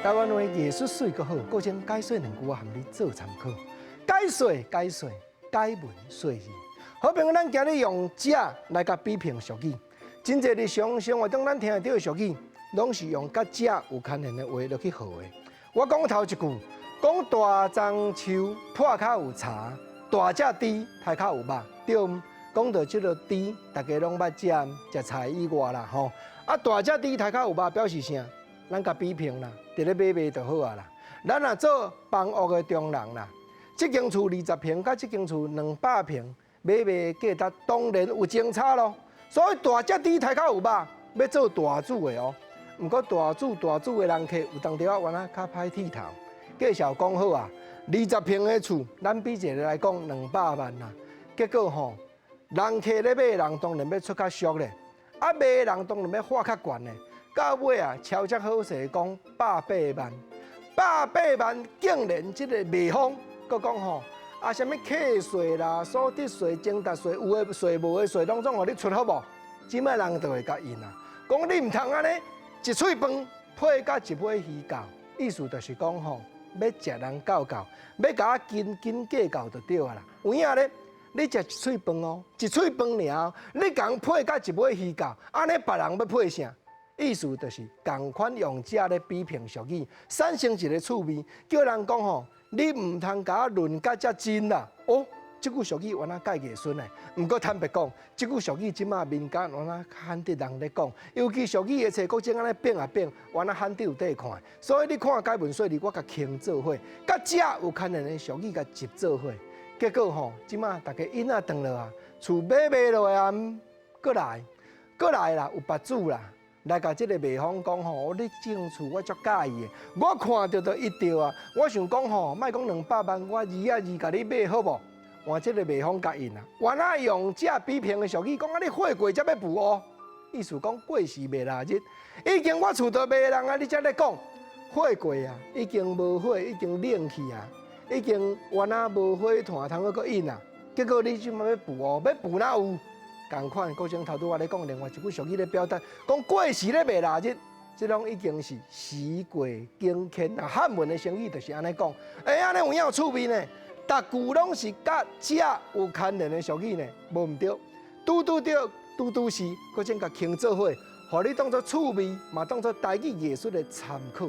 台灣話藝術媠閣好，閣將解說兩句我含你做參考。解說解說，解文說字。好朋友，咱今日用食來共比評俗語。真濟日常生活中，咱聽得著的俗語，攏是用佮食有牽連的話落去號的。我講頭一句，講大樟樹破較有柴，大隻豬刣較有肉，對毋？講著這个豬，大家攏捌食，食菜以外啦，吼。啊，大隻豬刣較有肉，表示啥？咱共比評啦，佇咧買賣就好啊啦。咱若做房屋的中人啦，這間厝20坪，佮這間厝200坪，買賣價值當然有相差咯。所以大隻豬刣較有肉，欲做大主的哦。毋過大主大主的人客有當時仔原來較歹剃頭。介紹講好啊，20坪的厝，咱比一个來講200萬啦。結果吼，人客咧買人當然欲出較俗咧，啊賣人當然欲喊較懸咧。到尾啊，超才好勢講百八萬，百八萬竟然這個賣方閣講吼，啊，啥物契稅啦、所得稅、增值稅，有的稅無的稅，攏總予你出好無？這擺人就會共應啊，講你毋通按呢，一喙飯配佮一尾魚鮫，意思就是講吼，欲食人較較，欲共我斤斤計較就對啊啦。有影咧，你食一喙飯哦，一喙飯爾，你共配佮一尾魚鮫，按呢別人欲配啥？意思就是仝款用食咧比評俗語，產生一个趣味，叫人講吼，你毋通共我論甲遮真啦。哦，這句俗語原來蓋藝術呢。毋過坦白講，這句俗語這馬民間原來較罕得人咧講，尤其俗語的冊閣種按呢變啊變，原來罕得有得看。所以你看解文說字，我共傾做伙，佮食有牽連的俗語共集做伙，結果吼，這馬大家囡仔長落啊，厝買賣落啊，閣來，閣來啦，有別主啦。來共這个賣方講吼，你這間厝我足佮意的，我看著就一著啊！我想講吼，莫講200萬，我二啊二共你買好無？換這个賣方共應啊！原來用這比評的俗語講啊，你火過才欲浡烏，意思講過時袂落日，已經我厝都賣人啊，你才咧講火過啊，已經無火，已經冷去啊，已經原來無火炭通閣閣引啊，結果你這馬欲浡烏，欲浡哪有？仝款，閣前頭拄我咧講另外一句俗語咧表達，講過時咧袂落日，這攏已經是時過境遷啊。漢文的成語就是按呢講，欸，按呢有影有趣味呢？逐句攏是佮食有牽連的俗語呢，無毋對，拄拄著，拄拄是，閣將共傾做伙，予你當做趣味，嘛當做台語藝術的參考。